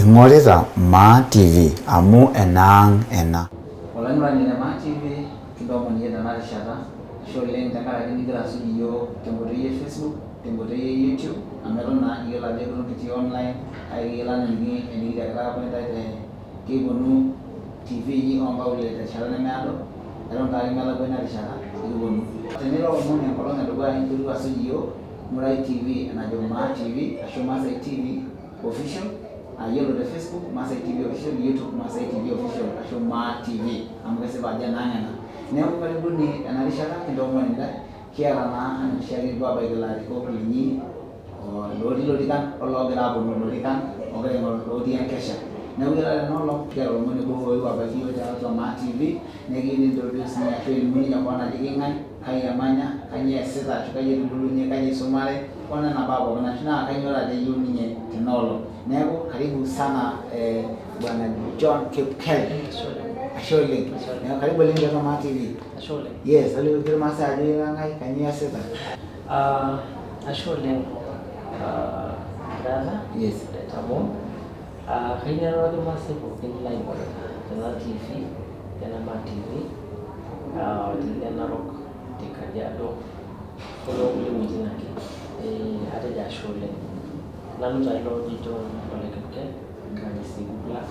Ing'orita Maa TV amu enaang' ena. Olaing'urani le Maa TV, kintoomon iyie tena rishata, ashe oleng tenkaraki nigira asuj iyiook tenkoitoi e Facebook, tenkoitoi e YouTube amu eton naa iyiolo ajo eton kitii online kake kiyiolo anaa enikitiakita apa intae te kikiponu TV inyi oo nkaulele terishata nemeado, eton taake melakua ina rishata nikiponu. Tenira olomoni enkolong e dukuya ninterua asuj iyiook, ng'urai TV enajo Maa TV ashu Maasai TV Official aa iyiolo te Facebook Maasai TV Official, YouTube Maasai TV Official ashu Maa TV amu kesipa ajo enaang ena. Neeku karibuni ena rishata kintoomon intae, kiata naa anaa oshiake nikipuo aabaiki ilarikok linyi lootii ilorikan oloogira aaponu ilorikan oogira aing'oru lootii enkesha. Neeku iyiolo tena olong kiata olomoni obo oyewuo abaiki iyiook tiatua Maa TV nekiyieu ni introduce ninye ashu elimu ninye kewon ajo king'ae, kai emanya, kainyoo eesita ashu kai etubulunye, kai isumare o nena baa pookin ashu naa kainyoo taata eyieu ninye tena olong. Neeku karibu sana bwana John Kipkeli. Ashe oleng. Neeku karibu oleng tiatua Maa TV. Ashe oleng. Yes, tolikioki irmaasai ajo ira ng'ae, kainyoo iasita. Ah, ashe oleng ah, brother. Yes. Tamo. Ah, kayieu nairoroki irmaasai pookin laing'orita tena TV, tena Maa TV, ah, otii le Narok, te Kajiado, oloo kulie wuejitin ake. Eh, atejo ashe oleng. Nanu taa ilo oji John Ole Kipker, kaji sii good luck.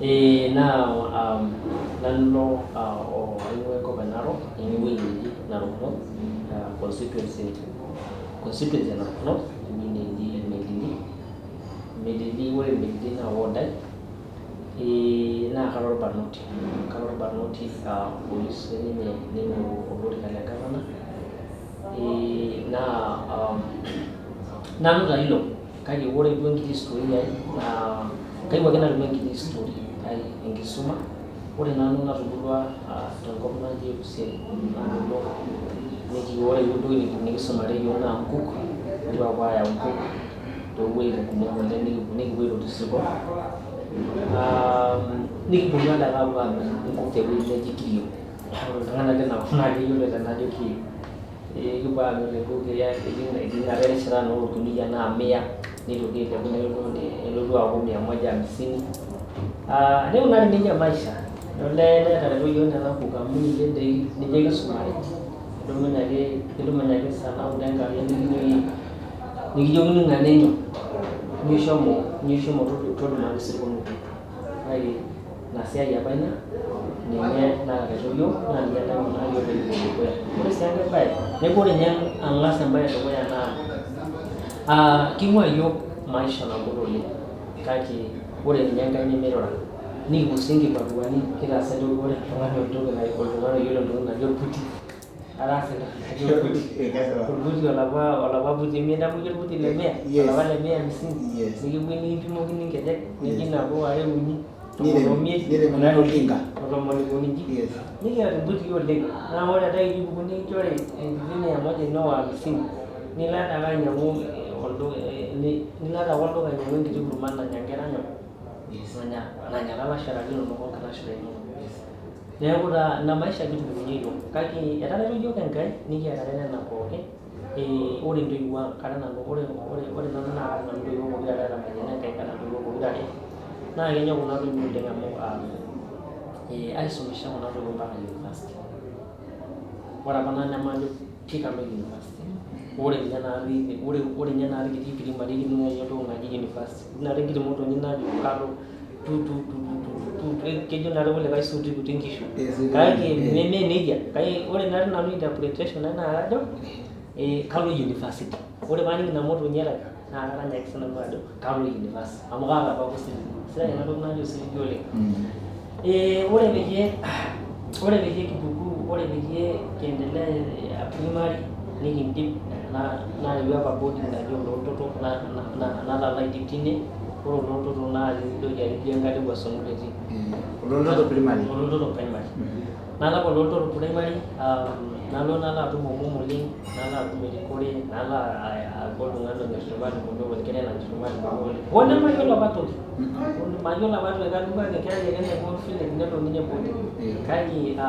Eh, naa um, nanu ilo ah, oing'ua enkop e Narok, ewueji neji Narok North, ah, constituency e Narok North, ewueji neji Melili. Melili, ore Melili naa ward ai eh, naa kara orbarnoti, kara orbarnoti ah, oyieu ninye ning'oru olorika le gavana eh, naa um, nanu taa ilo kake ore duo enkiti story ai naa kayieu ake nalimu enkiti story ai enkisuma. Ore nanu natubulua ah, tenkop naji Ekusiai nabulu niki ore entoki nikisumare iyiok naa nkuk, nikipuo apuo ayau nkuk toowueitin kumok oleng nikipuo aitoti isirkon nikiponu adake apuo amir inkuk tewueji neji Kirio. Ore iltung'anak lina kop naa keyiolo tenajo Kirio. Ekipuo amir inkuk etii napa erishata naa ore orkuniyia naa mia nitoki ailepu nelotu aaku mia moja hamsini. Nikunari nejia maisha olee netareto iyiok nena kuk amu ninche doi ninche kisumare. Idumunye ake saa naudo enkewarie nikijoki nikijokini ng'ania enyo nyoo shomo todumaki isirkon inkuk. Kake ina siai apa ina ninye natareto iyiok naa ninye naikunaa iyiok pee kipuo dukuya. Ore sii enkae bae neeku ore ninye ang'as embae edukuya naa king'ua iyiok maisha nagol oleng kake ore ninye Enkai nemeirura nikipuo sii nkibaruani kitaasa entoki ore oltung'ani oyiolo entoki naji orputi Ataasa entoki naji orputi. Orputi olapa olapa puti midamu iyie orputi le mia? Olapa le mia hamsini. Nikipuoi nikimpimokini nkejek neji nabo are uni tomon omiet o tomon iko inji. Nikiata irputii oleng naa ore ade kipuku nikinchori enkiti mia moja ino o hamsini nilo adake ainyang'u olduka nilo adake olduka ainyang'u enkiti kurma nanya nkera nyoo nanya ilalashera linonok onkanashera inonok. Neeku taa ina maisha kitupukunye iyiook kake etareto iyiook Enkai nikiatare nena pookin ee ore intoiwuo ang' kara nanu ore ore nanu naa kaata nanu intoiwuo pokira are emayiana Enkai kaata intoiwuo pokira are naa kenyok kuna toiwuo oleng' amu ee aisumisha kuna toiwuo mpaka university. Ore apa nanu nemajo pii kalo university ore ninye naari ore ninye naari kitii primary kitii entoki naji university etii enkiti motonyi najo kalo kejo naa irkulikae suuti kuti nkishu kake neme nejia kake ore naa nanu interpretation ai naa kajo kalo university ore paaning ina motonyi erany naa karany ake sinanu ajo kalo university amu kaata apake osiligi sidai ena toki naji osiligi oleng. Ore peyie kipuku ore peyie kiendelea primary nikindip nareu apa boarding naji Olooltoto nalo alo aidip tine. Ore Olooltoto naa entoki ake ijo enkare Wuasomutu etii. Olooltoto primary. Olooltoto primary. Nalo apa Olooltoto primary nalo nalo atum omom oleng nalo atum erikore nalo aaku oltung'ani onyor irmalimuni oleng enkerai nanyor irmalimuni oleng hoo nemayiolo apa toki mayiolo apa toki katum ake enkerai ake naing'ua village nelo ninye boarding kake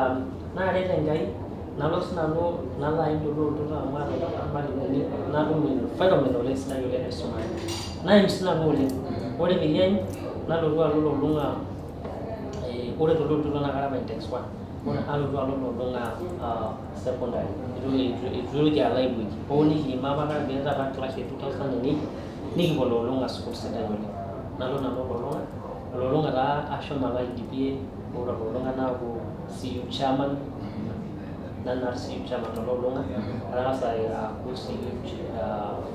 naaret Enkai nalo sinanu nalo aim Olooltoto amu aata apa irmalimuni natum environment oleng sidai oleng naisumare naim sinanu oleng. Ore peyie aim nalotu alo Lolong'a, ore toloontoluo naa kara apa index one. Ore nalotu alo Lolong'a secondary eitu aitoki alo ai wueji hoo nikiima apa kake eeta apa clash e 2008 nikipuo Lolong'a sukuul sidai oleng. Nalo nanu Lolong'a, Lolong'a taa ashomo alo aidipie ore Lolong'a naaku CU chairman nanu naa CU chairman te Lolong'a atang'asa aaku CU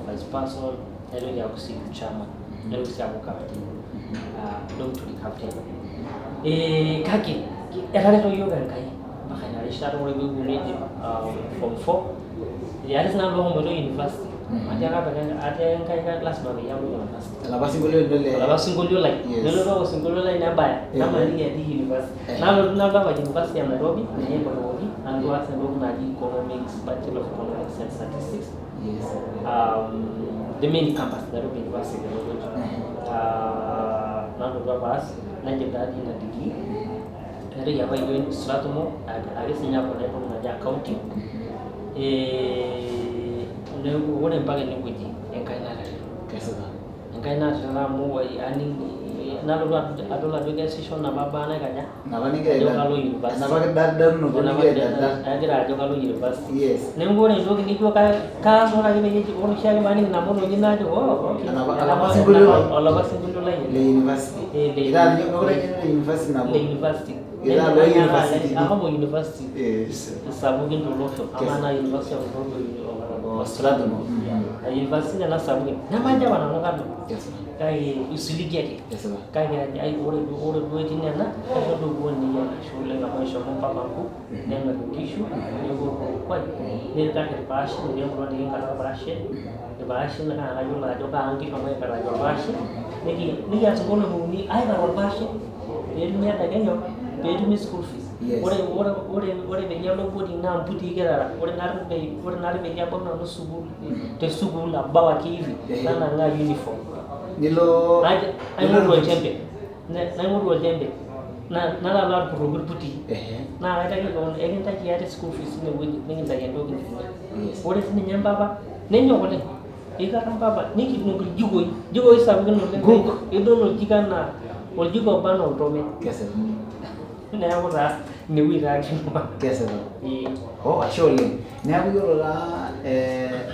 vice person naitoki aaku CU chairman naitoki sii aaku captain dormitory captain. Kake etareto iyiook Enkai mpaka ina rishata ore pee kiponu aidip form four atii sii nanu ilooshomoito university atiaka apa atiaka Enkai lasima peyie alo university. Olapa sinkolio lino le Olapa sinkolio lai Yes. nelotu ake osinkolio lai nebaya namaniki atii university. Nalotu nalo apa university e Nairobi ninye aipotokoki nalotu aas entoki naji economics, bachelor of economics and statistics. Yes. The main campus Nairobi University tenewueji. Nalotu apa aas naidip taa dii ina degree naitoki apa aijoin Strathmore ake sinye aponaa entoki naji accounting. Neeku ore mpaka enewueji Enkai natareto. Kesipa. Enkai naatareto amu aning nalotu adol ajo keesisho napa baa naikaja Napa nigira ajo kalo university. Enapa kidardarunoto Enapa nigira aidardar. agira ajo kalo university. Yes. Neeku ore entoki nijo kaas ore ake peyie ore oshiake paaning ina motonyi najo oh okay. Olapa sinkolio lai. Olapa sinkolio lai. Le university. Le Itaa ninye mekure ninye le university nabo. Le university. Itaa loo university. Ahomo university. Yes. Isapukin tolosho. Amaa naa University of Nairobi O Strathmore. University nena sapukin. Nemajo apa nanu kalo. Kesipa. Kake isiligi ake. Kesipa. Kake ore duo etii nena kaisho duo pon neyia ashe oleng amu eshomo mpapa nkuk nemir inkishu neeku orkulukuai nirrag irpaashen nemurua nikinkaraki irpaashen, irpaashen naa kayiolo ajo kaa ang kishomo aikaraki orpaashe nikias nkolong'i uni aikar orpaashe peetumi adake nyoo peetumi school fees. Yes. Ore peyie alo boarding naa mputii kitara ore naari peyie abau nanu sukuul te sukuul abau ake hivi nanang'aa uniform. Nilo Najo aing'oru olchembe naing'oru olchembe nalo alo apurroki irputii naa kaitaki kewon ekintaki ate school fees tinewueji nikintaki entoki nikinya. Ore sininye mpapa nenyok oleng eikarra mpapa nikidung iljikoi, iljikoi sapukin oleng idol oljiko anaa oljiko oba anaa oltome. Kesipa. Neeku taa inewueji taa king'ua. Kesipa. Ee. Oh, ashe oleng. Neeku iyiolo taa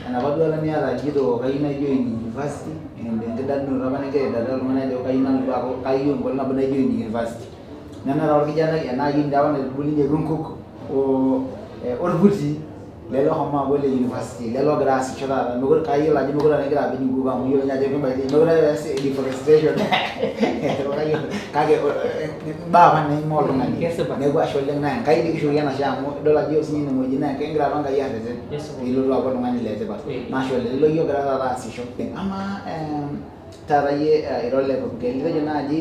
enapa duata niata ijito kayieu naijoin university enkidalunoto apa nigira aidaldal oltung'ani ajo kayieu nalotu aaku kayieu enkolong nabo naijoin university. Nena taa orkijanai ena ayioni taa apa naitubulunyieki inkuk orputi lele oshomo aaku ole university lele ogira aasisho taata mekure kayiolo ajo mekure taata egira apej inkuk amu iyiolo ninye ajo mekure eas deforestation kake imbaa apa naimaa oltung'ani. Kesipa. Neeku ashe oleng naa Enkai dii kishukoki enashe amu idol ajo ore sinye inewueji naa kegira apa Enkai arreten piilotu aaku oltung'ani letipat. Eh. Naa ashe oleng ilo iyie ogira taata aasisho. Amaa taata iyie ira ole Purkel itejo naaji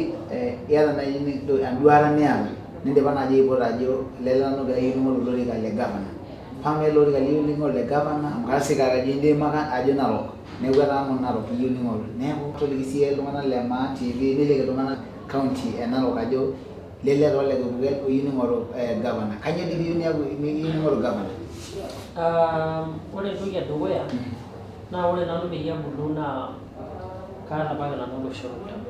iyata naaji enduata niata nindipa naaji aipoto ajo lele nanu ogira ayieu ning'oru olorika le gavana. Paa ele orika liyieu ning'oru le gavana amu kasip ajo indimaka ajo Narok neeku etaa noo Narok iyieu ning'oru. Neeku toliki siiyie iltung'anak le Maa TV niliki iltung'anak county e Narok ajo lele taa ole Purkel oyieu ning'oru gavana. Kainyoo dii piyieu niaku iyieu ning'oru gavana? Ore entoki edukuya naa ore nanu peyie abulu naa kaata apake nanu olosho loltau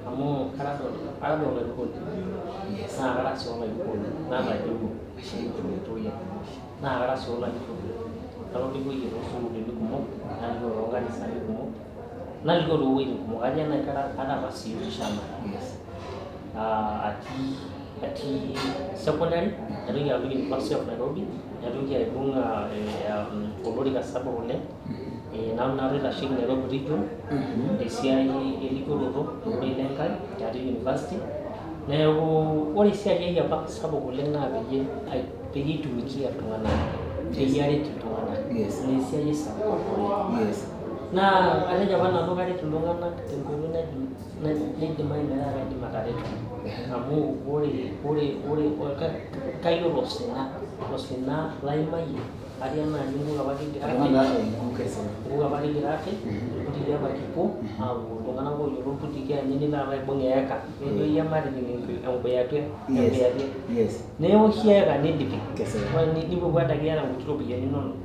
amu kara doi olairukoni naa kara sii olairukoni natajeuo naa kara sii olarikoni atorikoyie too sukuulini kumok nalikoo too nkanisani kumok nalikoo too wuejitin kumok ajo naaji kara apa sii chairman atii secondary naitoki alo University of Nairobi naitoki aibung olorika sapuk oleng nanu naa oitasheki Nairobi region tesiai erikoroto ororei le Nkai atii university neeku ore esiai ai apa sapuk oleng naa peyie peyie aitumikia iltung'anak peyie aret iltung'anak Yes. ina esiai ai sapuk oleng Yes. naa atejo apa nanu karet iltung'anak tenkoitoi naidim naidimayu metaa kaidim atareto amu ore ore ore kayiolo osina osina laimayie atii enaaji nkuk apa kigira Oltung'ani aapej taa nkuk esipa. nkuk apa kigira aapej irputiti apa kipuo aapuo iltung'anak ooyiolo mputiki anye nilo alo aibung eeka nejo iyie matijing enkuyatie Yes. enkuyatie Yes. neoshi eeka nidipi Kesipa. ore nipuku adake iyata nkuti ropiyiani inonok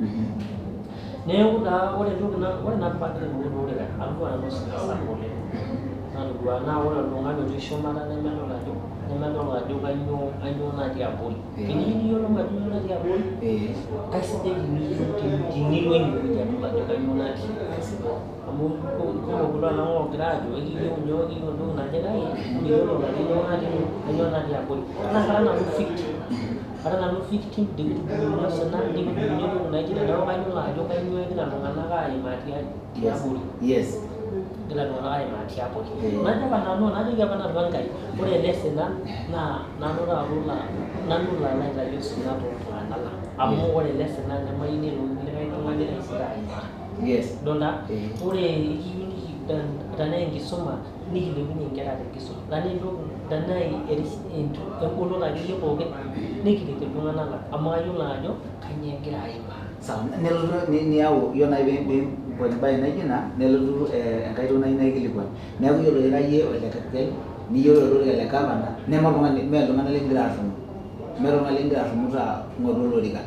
neeku taa ore entoki ore nanu paagira aing'oru ele orika atodua nanu osina sapuk oleng. Natodua naa ore oltung'ani otii shumata nemedol ajo kainyoo natii abori. Teniyieu niyiolou ajo kainyoo natii abori, kaisidai tenilo inewueji adol ajo kainyoo natii. Amu kumok kulo tung'anak oogira aajo ekiyieu nyoo, ekiyieu entoki naje kake miyiolo ajo kainyoo natii abori. Naa kara nanu victim. Kara nanu victim nikitudung'uno osina, nikidung'uno entoki naijo ina, neeku kayiolo ajo kainyoo egira iltung'anak aimaa tiabori. Egira iltung'anak aimaa tiabori. Najo apa nanu, najoki apa nanu Enkai, ore ele sina naa nanu taata olo, nanu olo alo aitayu osina toltung'anak lang. Amu ore ele sina nemayieu neitoki likae tung'ani taisere aimaa. Idolta? Ore ekiyieu tenaa enkisuma nikilepunye inkera tenkisuma. Tenaa entoki, tenaa engoloto akeyie pookin nikiret iltung'anak lang amu kayiolo ajo kainyoo egira aimaa. Sawa, nelotu niyau iyiolo naaji piimpot embae naijo ina nelotu enkae toki nayieu naikilikuan. Neeku iyiolo ira iyie ole Kipkel niyiolo olorika le gavana neme oltung'ani mee iltung'anak likigira arrumoo. Meeta oltung'ani likigira arrumoo ng'oru olorika.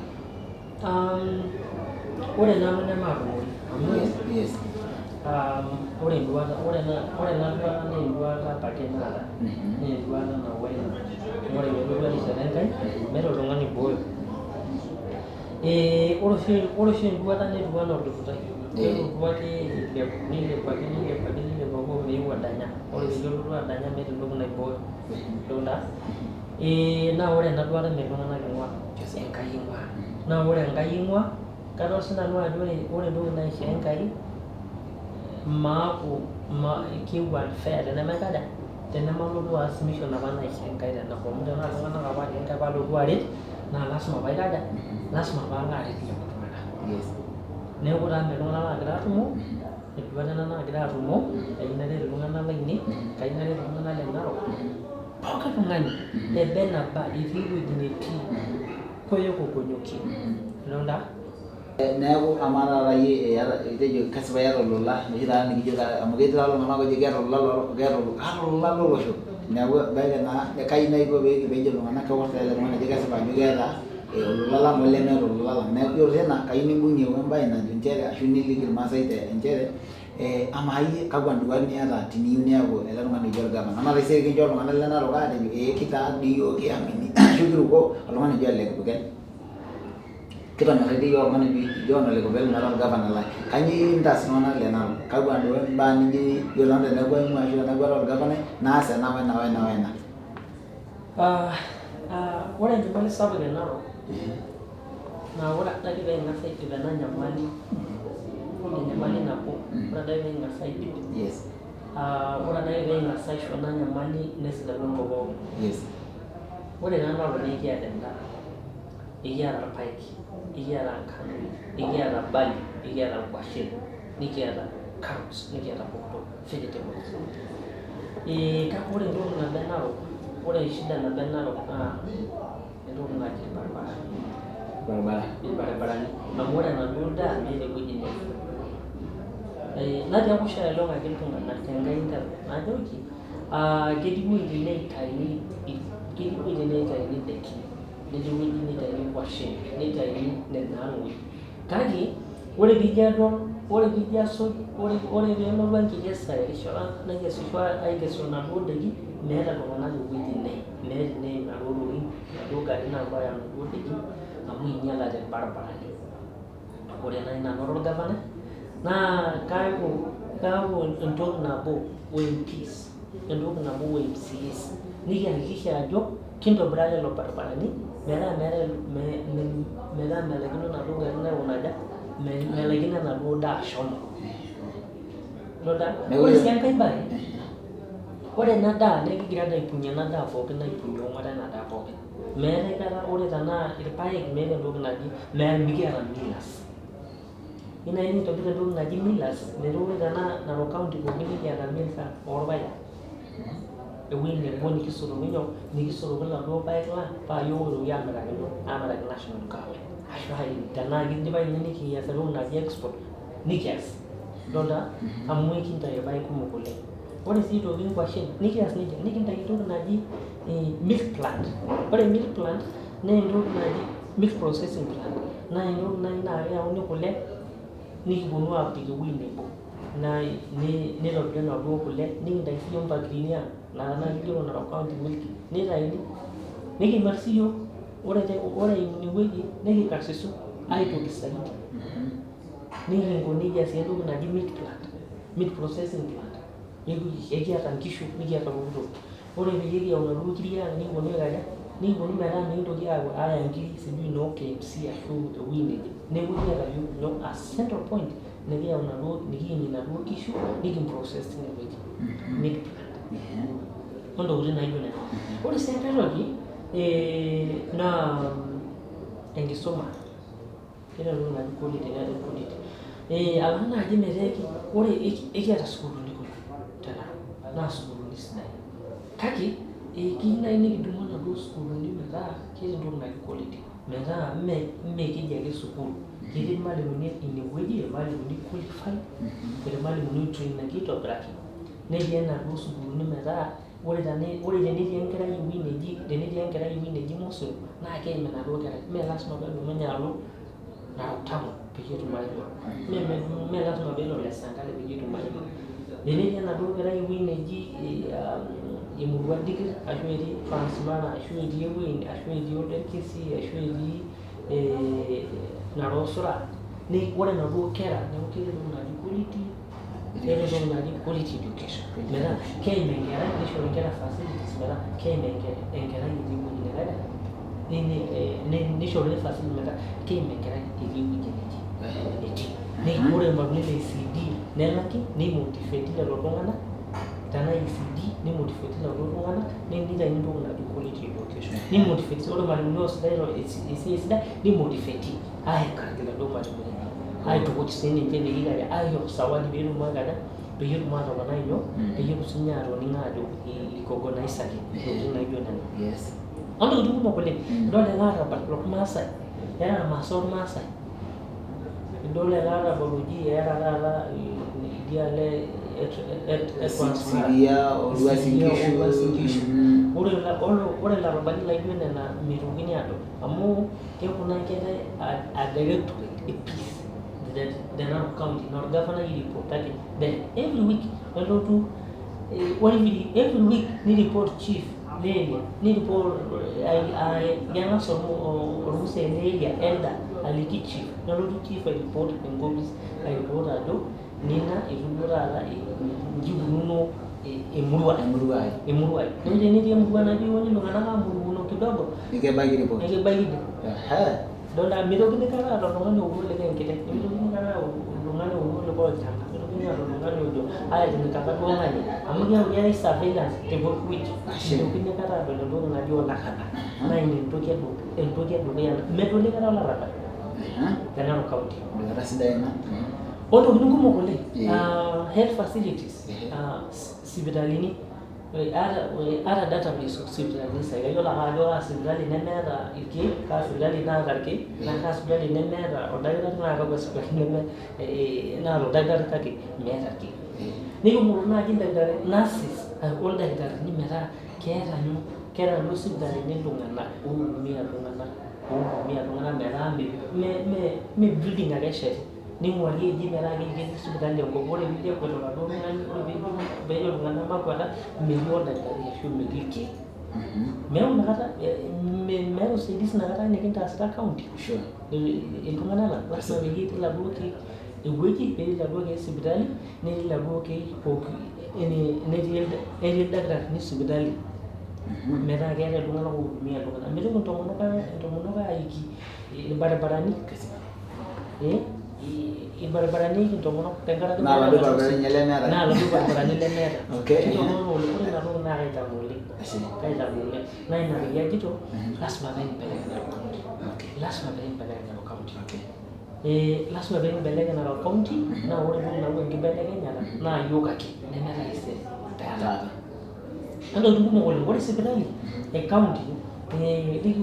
Ore nanu nemaarrumori amu ore enduata ore ena duata naa enduata apake naata naa enduata nabo ina. Ore peelotu erishata Enkai meeta oltung'ani oibooyo. Ore oshi enduata netiu anaa orkitutai, kelotu ake eilepu nilepu ake nilepu ake nilepu ake omeu adanya. Ore peyie elotu adanya meeta entoki naibooyo. Idolta? Naa ore ena duata mee iltung'anak ing'ua, Enkai ing'ua. Naa ore Enkai ing'ua, kadol sinanu ajo ore entoki naishoo Enkai maaku keeku unfair tenemaikaja, tenemalotu aas mission apa naishoo Enkai tenakop. Amu tenaa iltung'anak apa atii Enkai palotu aret, naa lasima paikaja, lasima paalo aret lelo tung'anak. Neeku taa mee iltung'anak laagira atumo, enduata ena naagira atumo, kayieu naret iltung'anak lainei, kayieu naret iltung'anak le Narok, pooki tung'ani eba eneba etii ewueji netii koyokokonyokie. Idolta? Neeku amaa taata iyie iyata itejo kesipa iyata olola enoshi taata nikijo taata amu ketii taata iltung'anak oojo kiata olola lo keeta kaata olola lolosho neeku ebaiki naa kai naaji iko peejo iltung'anak keorr taa ele tung'ani ajo kesipa ajo keeta olola lang olemeeta olola lang neeku iyiolo teina kayieu nimbung'ie wembae najo nchere ashu niliki irmaasai te nchere amaa iyie kakwa nduat niata teniyieu niaku ele tung'ani oji olgavana amaa taisere kincho iltung'anak le Narok aatejo ee kitaa dii iyiook kiamini ashu kiruko oltung'ani oji Ole Kipken. Kitonyorraitie iyiook oltung'ani oji John Ole Kipel metaa olgavana lang. Kainyoo iyieu nintaas iltung'anak le Narok? Kakwa duo imbaa nijo iyiolo nanu teneeku aimua ashu teneeku ataa olgavanai naas ena wena wena wena. Ore enyamali sapuk te Narok naa ore adake pee king'as aidip ena nyamali, enyamali nabo, ore adake pee king'as aidip, ore adake pee king'as aishu ena nyamali nesidanu enkop pookin. Ore naa Narok naa ekiata endaa, ekiata irpaek, ekiata nkanoi, ekiata barley, ekiata nkwashen, nikiata carrots, nikiata pooki toki vegetables. Kake ore entoki nabo e Narok, ore shida nabo e Narok naa entoki naji irbaribara. Barabara. Irbaribarani. Amu ore enaduo daa meeta ewueji neim. Natii apa oshi aelong ake iltung'anak tenkae interview najoki ketii wuejitin neitayuni, ketii wuejitin neitayuni indaikin, netii wuejitin neitayuni nkuashen, neitayuni nena anoi. Kake ore piijo adol, ore piijo asuj, ore peelotu enkikesare erishata naikesisho aikesu inaduo daiki meeta iltung'anak ewueji neim, meeta eneim inaduo tokitin, inaduo garrin naapuo aaya inaduo daikin amu einyalate irbaribarani. Ore naaji nanu ara olgavanai naa kaaku entoki nabo o MPs, entoki nabo o MCAs nikihakikisha ajo kintobiraa lelo baribarani metaa meetae metaa melaikino inaduo garrin aikuna aja, melaikino enaduo daa ashomo. Idolta? Ore sii enkae bae, ore ena daa naa ekigira dii aipunyie ena daa pookin aipunyie ong'ata ena daa pookin. Meetae aikata ore tenaa irpaek meeta entoki naji mikiata millers. Yieu naaji nikintobir entoki naji millers metaa ore tenaa Narok county pookin nikiata mills orpaek. Ewueji nebo nikisotoki nyoo, nikisotoki iladuo paek lang paa iyiok oitoki amiraki nyoo, amiraki national government. Ashu tenaa kidimayu ninye nikias entoki naji export nikias. Idolta amu ekintayu irpaek kumok oleng. Ore sii aitoki nkuashen nikias nejia, nikintayu entoki naji milk plant. Ore milk plant naa entoki naji milk processing plant naa entoki naaji naa keyauni kule. Nikiponu aapik ewueji nebo nitobiri inaduo kule nikintayu siyiok imfaktirini ang' naa tenaa kigero Narok County Milk nitayuni nikimir siyiok. Ore eimu inewueji nikikarsisi aitoki zaidi. Nikinko nejia sii entoki naji meat plant, meat processing plant. Ekiata nkishu nikiata pooki toki. Ore peyie kiyau inaduo kiri ang' nikiponu aikaja, nikiponu metaa mikintoki aapuo aaya nkiri sijui noo KFC ashu ewueji neje. Neeku ekiata iyiook nyoo a central point nikiyau inaduo nikiyieng'ie inaduo kishu nikimprocess tinewueji meat plant ontokitin naijo nena. Ore sii enkae toki naa enkisuma. Keetae entoki naji quality neetae quantity. Alo naaji metaa ore ekiata isukuulini kumok te Narok naa isukuulini sidain kake keyieu naaji nikidumu inaduo sukuulini metaa keeta entoki naji quality metaa mme keji ake sukuul, ketii irmalimuni inewueji, irmalimuni qualified, irmalimuni oitrainaki aitobiraki netii enaduo sukuulini metaa ore tenetii enkerai ewueji neji, tenetii enkerai ewueji neji Mosori naa keim enaduo kerai, mme lasima pee edumunye alo Narok town peyie etum aima, mme lasima pee elo Ole Sankare peyie etum aima. Tenetii enaduo kerai ewueji neji Emurua Dikir ashu etii Transmara ashu etii ewueji ashu etii Olderkesi ashu etii Narok Sura, ore inaduo kera neeku ketii entoki naji quality. Keeta entoki naji quality education metaa keim enkerai nishori inkera facilities metaa keim enkerai etii ewueji naikaja nishoruni facilities metaa keim enkerai etii ewueji netii etii. Ore irmalimuni le ECD nelaki neimotiveti lelo tung'anak tenaa ECD neimotiveti iladuo tung'anak nitayuni entoki naji quality education neimotiveti ore irmalimuni oosita esiai sidai neimotiveti aencourage iladuo malimuni aitukuj sininche peyie ikaja aisho zawadi peetum aikaja peyie etum atoponai nyoo peyie etum sininye atoning'o ajo irikogonaisaki intokitin naijo nena. Ontokitin kumok oleng. Idol ele arabal lormaasai, eeta imasaa ormaasai, idol ele arabal oji eeta taata idialo e Transmara. Siria, Uasin Siria, Gishu. Uasin Gishu. Ore ilarrabali laijo nena meitokini aadol amu Keeku naa keetae a directorate e peace the Narok county naa orgavanai oiripotaki then every week nelotu ore every week niripot chief le area niripot keng'as ormusee le area elder aliki chief nelotu chief airipot tenkopis airipot ajo nina itu duo taata inji ikununo emurua Emurua ai. Emurua ai. Neeku tenetii emurua natii ewueji iltung'anak aamurumuno kidogo Nikibaiki report. Nikibaiki dii. Ehe. Idolta mitokini kata aata oltung'ani ouro likae enkiteng', nemitokini kata aata oltung'ani ouro likae olchamba, mitokini aata oltung'ani ojo aitinyikaka duo ng'ania amu keeku keetae surveillance te pooki wueji. Ashe. Mitokini kata aadol entoki naji olarrabal naa ina entoki edukuya medoli kata olarrabal te Narok County. Enduata sidai ina. Ontokitin kumok oleng. Health facilities, sipitalini, ata database oo sipitalini sai kayiolo ake ajo kaa sipitali nemeeta irkeek, kaa sipitali naata irkeek, naa kaa sipitali nemeeta oldakitari naa kakwa sipitalini naata oldakitari kake meeta irkeek. Niking'oru naaji ildakitarini nurses oldakitarini metaa keeta nyoo, keeta inaduo sipitalini iltung'anak oiudumia iltung'anak, oiudumia iltung'anak metaa mee building ake esheti. Ning'uari eji metaa ketii sipitali enkop ore piijo akwet oladuo tung'ani ore peejo iltung'anak makwata metii oldakitari ashu metii irkeek. Meeku inakata meeta usaidizi inakata nikintaasita county iltung'anak lang. Lasima peyie etii iladuo keek ewueji netii iladuo keek sipitali netii iladuo keek pooki netii ildakitarini sipitali metaa keetae iltung'anak oidumia iltung'anak. Mitoki intomonok aaiki irbaribarani. Irbaribarani intomonok tenkaraki Naa iladuo baribarani ninye lemeeta. Naa iladuo baribarani lemeeta. Okay. Kitorrono oleng. Ore ina toki naa kaitalo oleng. Ashe. Kaitalo oleng. Naa ina peyie ajito lasima pee kimbelekeny Narok County. Okay. Lasima pee kimbelekeny Narok County. Okay. Lasima pee kimbelekeny Narok County naa ore entoki nayau enkibelekenyata naa iyiook ake neme taisere taata. Ontokitin kumok oleng. Ore sipitali e county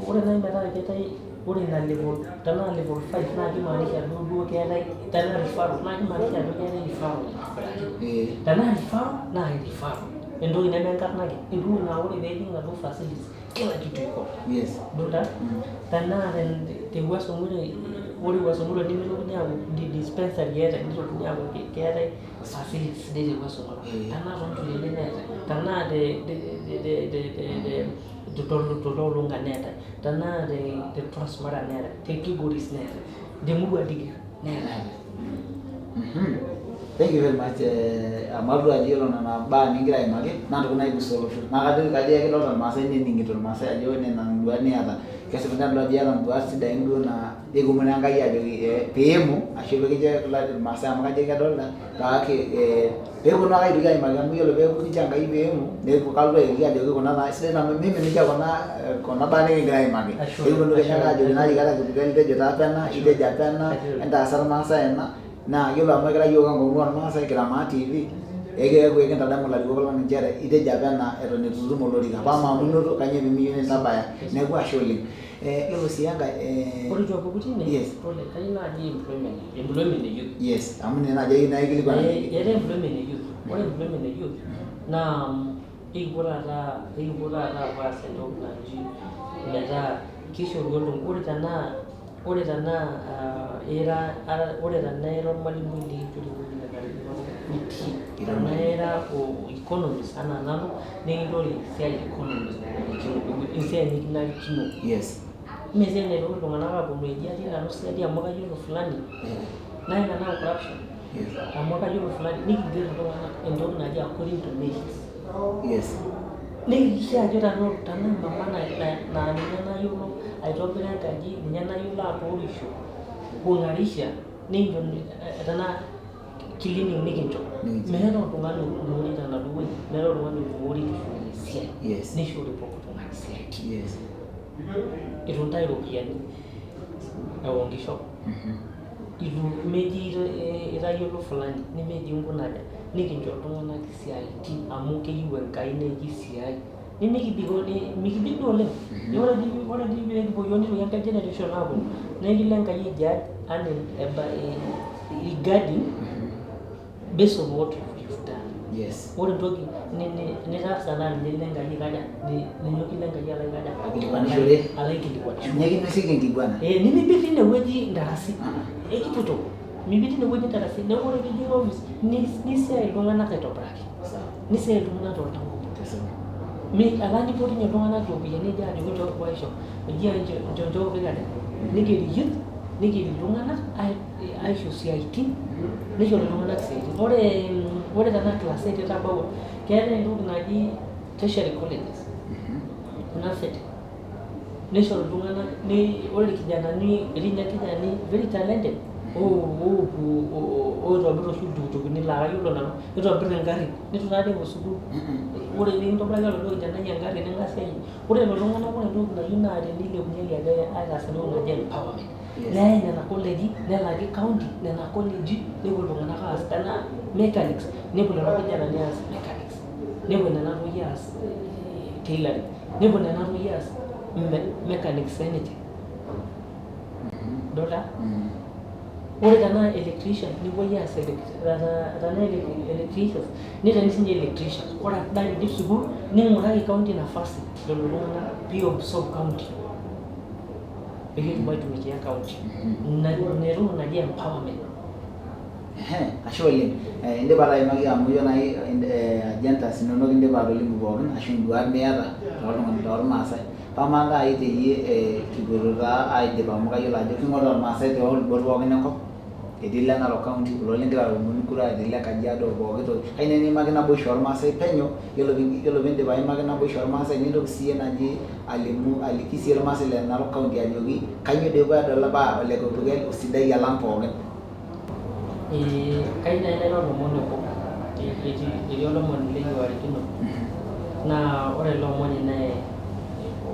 ore naaji metaa keetae ore ina level tenaa level 5 naa kimaanisha ajo duo keetae tenaa referral naa kimaanisha ajo keetae referral aitobiraki. Tenaa referral naa referral entoki neme enkarna ake entoki naa ore peejing inaduo facilities kila kitu iko. Yes. Idolta tenaa te Wuaso ore Ore Wuaso Ng'iro nemitokini aaku dispensary eetae, nitokini aaku keetae facilities sidai te Wuaso Ng'iro. Tenaa toonchulele neetae, tenaa tololunga neetae, tenaa te Transmara neetae, te Kilgoris neetae, temurua Dikir neetae. Thank you very much amu atodua ajo iyiolo nena baa nigira aimaki naa ntokitin naigusa olosho. Naa kajo kajo kedolta irmaasai nening'ito irmaasai ajo nena nduat niata. Kesipa nadol ajo iyata nduat sidain duo naa ekiomon Enkai ajoki piimu ashu pikincho irmaasai amu kajo kedolta kake peeponu ake aitoki aimaki amu iyiolo peeku kincho Enkai piimu neeku kalotu aitoki ajoki kuna taa sidan amu mimin ninche kuna kuna baa nikigira aimaki. Pekiponu kenya ake ajoki naji kata Kipugel itejo taa apa ena, itejo apa ena, entaasa irmaasai ena. Naa iyiolo amu ekira iyiok enkong'u ormaasai kira Maa TV, ekeeku ekintadamu ilarikok lang inchere itejo apa ena eton eitu itum olorika. Paa amaa amu inoto kainyoo pemiyieu nintabaya. Neeku ashe oleng. Yiolo sii enkae Ore itu apuku tine, Yes. pole, kayieu naaji employment, employment e youth. Yes, amu ina naaji ayieu naikilikuan. Eetae employment e youth. Ore employment e youth naa ekipuo taata ekipuo taata apuo aas entoki naji metaa kishoru oltung'ani ore tenaa ore tenaa ira ore tenaa ira ormalimui nikinchori ewueji nenarikino nitii tenaa ira economist anaa nanu nikinchori esiai e economist nanarikino esiai nikinarikino. Yes. Mee esiai naitoki iltung'anak aaponu eji atii nanu siadi amu kayiolo fulani naa ina nayau corruption. Yes. Amu kayiolo fulani nikiger iltung'anak entoki naji according to merits. Yes. Nikikisha ajo tenaa mama naa ninye nayiolo aitobira enkaji, ninye nayiolo atoorisho, kung'arisha, nikincho tenaa cleaning nikincho. Meeta oltung'ani opurrori tenaduo wueji, meeta oltung'ani opurrori eitu ishori esiai. Yes. Nishori pooki tung'ani isiaitin. Yes. Eitu intayu iropiyiani eonkisho. Itu meji itayiolo fulani nemeji inkuna aja, nikincho iltung'anak isiaitin amu keyieu Enkai neiki siai. Nimikibik mikibik duo oleng. Ore dii ore dii pee kipuo iyiook nitoki enkae generation aaponu naa ekilo Enkai ai judge anaa regarding based on what you've done. Yes. Ore entoki nitaasa naa ninye elo Enkai aikaja, ninye kilo Enkai alo aikaja, Aikilikuanishore. alo aikilikuanishore. Ninye kinosieki enkiguana. Eh, nimipik tinewueji ntarasi. Ekiputo. Mipik tinewueji ntarasi. Neeku ore piijing office nisiai iltung'anak aitobiraki. Nisiai iltung'anak toltau obo. Alang nipotunye iltung'anak iropiyiani eji ajoki nchoo kipuo aisho, eji nchoo nchoo kikaja, nigeri youth, nigeri iltung'anak aisho isiaitin, nishori iltung'anak isiaitin. Ore ore tenaa class eight itabawua, keetae entoki naji tertiary colleges, kuna VET, nishori iltung'anak ore irkijanani, etii ninye irkijanani very talented oopuo oitobirr oshi iltukutukuni laa kayiolo nanu, nitobirr ingarrin, nitu taadii epuo sukuul. Ore pee kintobiraki oladuo kijanai engarri ning'asiayie. Ore lelo tung'anak ore entoki nayieu naa tenilepunyeki ake aitaas entoki naji empowerment. Neyai nena koleji nelaki county nena koleji nepuo iltung'anak aas tenaa mechanics nepuo lelo kijanani aas mechanics, nepuo nena toyie aas tailoring, nepuo nena toyie aas mechanics sininche. Idolta? Ore tenaa electrician nepuoi aas tenaa electricians nitayuni sininche electricians. Ore ade idip sukuul ning'uraki county nafasi lelo tung'anak pee absorb county peyie etum aitumikia county. Ina entoki naji empowerment. Ashe oleng. Indipa taa aimaki amu iyiolo nai agendas inonok indipa atolimu pookin ashu induat niata toltung'anak tormaasai. Amaa taai teyie kipuoito taa aidip amu kayiolo ajo king'orita irmaasai toolubot pookin enkop, etii ile Narok county kulo ligira aomonu kura, etii ile Kajiado pooki toki. Kayieu nai niimaki naboisho ormaasai penyo, yiolo piindip aimaki naboisho ormaasai nintoki siyie naji alimu aliki siyie irmaasai le Narok county ajoki kainyoo doi paadol paa Ole Kopikel osidai alang pookin. Kayieu nai nairo olomoni obo, etii olomoni likiwarikino naa ore ele omoni naa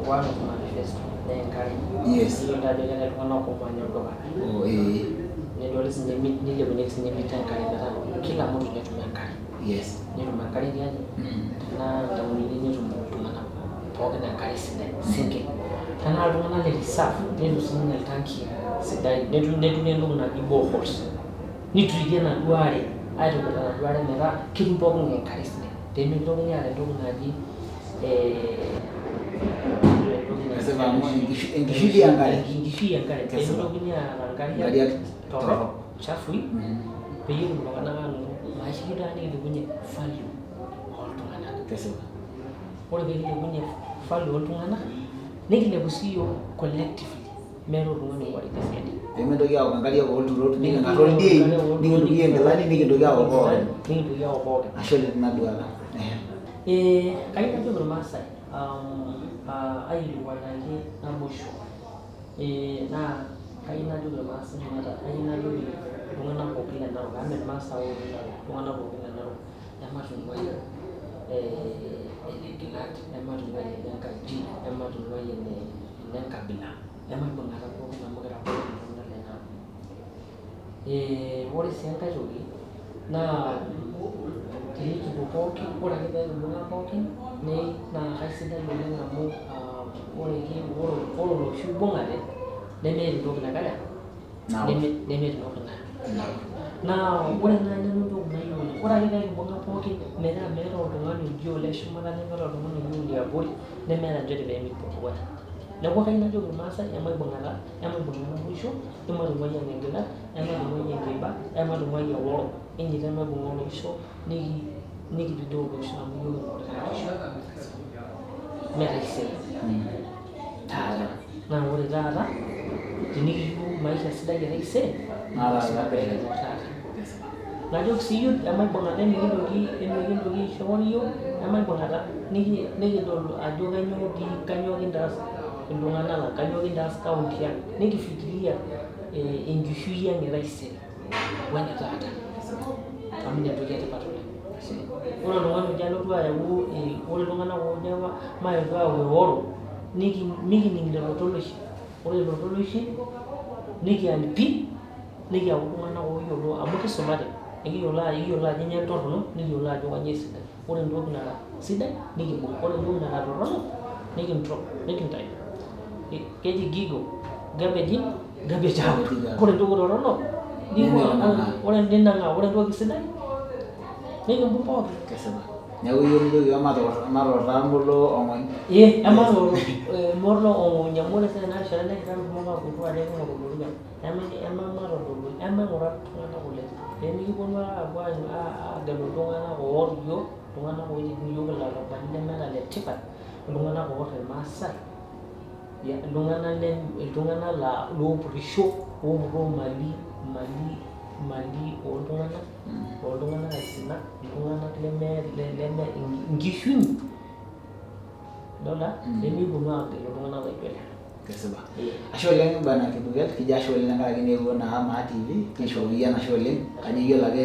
one of manifesto naa enkare. Yes. Iyiolo ajo keetae iltung'anak oomanya olduka. Oh ee. Nedoli sininye nilepunyeki sininye mita enkare metaa kila mtu netum enkare. Yes. Netum enkare tiaji tenaa ntaonini netum iltung'anak pookin enkare sidai single. Tenaa iltung'anak le reserve netum sininye iltankii sidain neturi entoki naji boreholes nitriiti enaduo are aitobir enaduo are metaa ketum pooki ng'ae enkare sidai pee mitokini aata entoki naji entoki naji. Kesipa amu enkishui dii enkare. Enkishui enkare. Kesipa. Pemitokini aata Nkariak nkariak torrok, torrok. chafui, peyie etum iltung'anak aanoto maisha. Kiyieu taata nikilepunye value ooltung'anak. Kesipa. Ore pee kilepunye value ooltung'anak, nikilepu sii yiok collectively, meeta oltung'ani oing'uari tesiadi. Pemintoki aok inkariak oolturot, nikingarr oldiein, nikintukuyie inkilani, nikintoki aok pookin. Nikintoki aok pookin. Ashe oleng tina duata. Ehe. Kayieu najoki irmaasai aikilikuanaki naboisho. Naa kayieu najoki irmaasai maata, kayieu najoki iltung'anak pookin le Narok, amu mee irmaasai ake otii Narok, iltung'anak pookin le Narok, ematung'uai enengilat, ematung'uai enenkaji, ematung'uai enenkabila, emaibung'ata pookin amu kira pookin iltung'anak le Narok. Ore sii enkae toki naa tenikipuo pookin, ore ake pee kibung'a pookin naa kaisidai oleng amu ore olosho oibung'ate nemeeta entoki naikaja, nemeeta entoki naa ore naaji nanu entoki nayieu oleng, ore ake pee kibung'a pookin metaa meeta oltung'ani oji ole shumata nemeeta oltung'ani oji oliabori, nemeeta nchere pee mikipuo dukuya. Neeku kayieu najoki irmaasai emaibung'ata, emaibung'a naboisho, ematung'uai enengilat, ematung'uai enkiba, ematung'uai eworo, enyeita emaibung'a olosho nikipikoo olosho amu iyiok king'orita olosho mee taisere, taata. Naa ore taata tenikiyieu maisha sidai e taisere Naa taata lasima pee king'or taata. Najoki sii youth emaibung'ata emikintoki aisho iyiok, emaibung'ata nikidol ajo kainyoo dii, kainyoo kintaas iltung'anak lang, kainyoo kintaas county ang, nikifikiria enkishui ang e taisere wene taata amu ina entoki etipat oleng. Ore oltung'ani ojo alotu ayau, ore iltung'anak oojo maetu ayau eworo, mikining lelo toloishe. Ore lelo toloishe nikiany pii, nikiaku iltung'anak ooyiolo amu kisumate, ekiyiolo ajo nyoo entorrono, nikiyiolo ajo kainyoo esidai. Ore entoki nara sidai nikibung', ore entoki nara torrono nikindrop, nikintayu. Keji gigo garbage in garbage out. Ore entoki torrono ninang'aa, ore entoki sidai nikimbung' pookin. Kesipa. Neeku iyieu nijoki iyiook matoor taa irmolo ong'ony. Ee, ematoor irmolo ong'ony amu ore sii tena rishata negira irkumok aapuo ajo maing'oru ilorikan. Emamatodolu, emaing'ura iltung'anak oleng pee mikiponu ake aapuo aagelu iltung'anak oor iyiok, iltung'anak oojing iyiok ilarrabali lemeeta ile tipat, iltung'anak oor irmaasai, iltung'anak laa loopurrisho, oopurroo imali, imali, imali oltung'anak, oltung'anak aisinak, iltung'anak leme inkishu inyi, idolta, pemikiponu aagelu iltung'anak laijo lelo. Kesipa. Ashe oleng Bwana Kibuket, kijo ashe oleng tenkaraki niewuo naa Maa TV, kishukoki iyie enashe oleng, kajo iyiolo ake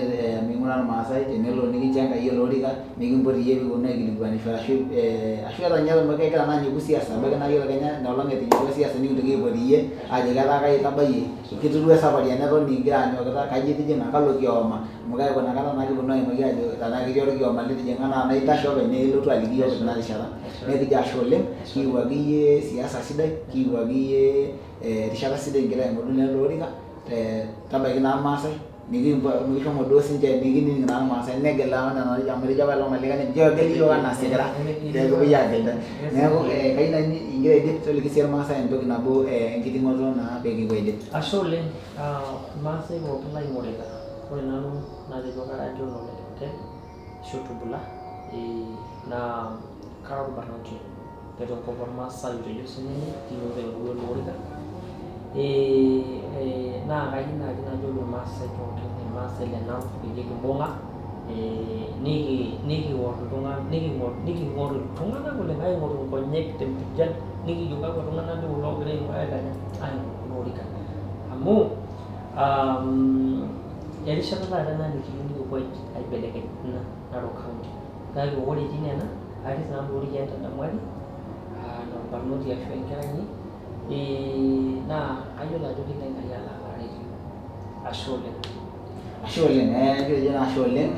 ming'ura irmaasai tenelo nikincho Enkai ele orika, nikimpoti iyie pikiponu aikilikuanisho ashu ashu ata ninye amu kegira naa anyiku siasa, ebaiki naa iyiolo kenya ina olong etinyikua siasa nikintoki aipot iyie ajoki etaa kai itabayie, kituru esafari eneton igira anyokita, kaji itijing'a, kalo kioma, amu keeku inakata naa kiponu aimaki ajo tenaa ketii orkioma litijing'a naa tenaa intashe openy naa ilotu aliki iyiook tina rishata. Neeku kijo ashe oleng, kiyieu akeyie siasa sidai, kiyieu akeyie erishata sidai kigira aing'oru naa ele orika, tabaiki naa irmaasai, mikishomo duo sinche mikinining naa irmaasai negel amu etejo apaelong malika nchoo egel iyiook anaa isikira pee kipuoi aagel intae. Neeku kayieu naaji ingira aidip toliki sii irmaasai entoki nabo enkiting'oto naa pee kipuo aidip. Ashe oleng irmaasai pookin laing'orita, ore nanu natejo kara John Ole Kipukel ashu Tubula naa kara orbarnoti tiatua enkop ormaasai otejo sinye kiyieu emurua ele orika naa kayieu naaji najoki irmaasai pookin, irmaasai le Narok peyie kimbung'a nikior niking'or iltung'anak oleng aing'oru inkonyek tempijan nikijo kakwa tung'anak dii kulo oogira aikaja aing'oru kulo orikan amu erishata taata ena nikiyieu nikipuo aibelekeny ina Narok county kake ore etii nena atii sinanu toorkeek entadamuaki aa orbarnoti ashu enkerai inyi naa kayiolo ajo kelo Enkai alo aret iyiok, ashe oleng. Ashe oleng, kitejo naa ashe oleng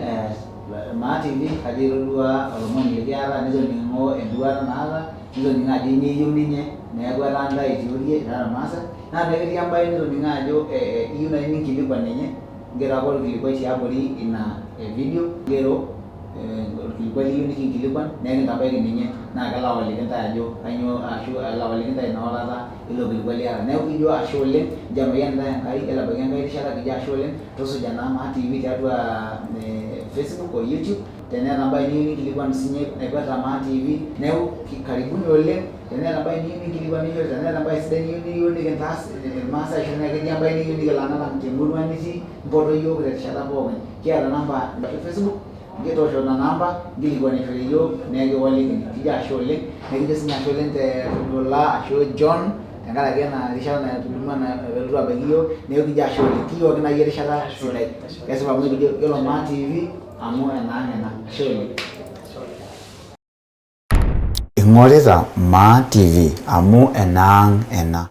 Maa TV kajo itodua olomoni likiata nitoning'o enduata naata nitoning'o ajo inyoo eyieu ninye neeku etaa intae itiorie irara irmaasai naa tenetii embae nitoning'o ajo iyieu naaji ninkilikuan ninye ngero ake orkilikuai tiabori ina video ngero. Orkilikuai liyieu nikinkilikuan naa ekintabaiki ninye naa kelo awaliki intae ajo kainyoo ashu elo awaliki intae ina walata ilo kilikuai liata. Neeku kijo ashe oleng, nchoo emayian intae Enkai, yiolo ebaiki enkae rishata kijo ashe oleng, tusuja naa Maa TV tiatua Facebook o YouTube teneeta embae niyieu ninkilikuan sinye naipirta Maa TV neeku karibuni oleng. Teneeta embae niyieu ninkilikuanishore, teneeta embae sidai niyieu nikintaas irmaasai ashu tenaa ketii embae niyieu nikilo aitalam temurua nitii, mpoto iyiook terishata pookin. Kiata namba e Facebook, toosho nena amba nkilikuanishore iyiook naa ekiwaliki. Kijo ashe oleng, nikijo sii ninye ashe oleng te Dula ashu John tenkaraki ena rishata natudumua peelotu abaiki iyiook, neeku kijo ashe oleng. Kiyieu ake naaji erishata sidai. Kesipa amu ekijo yiolo Maa TV amu enaang ena. Ashe oleng. Ing'orita Maa TV amu enaang ena.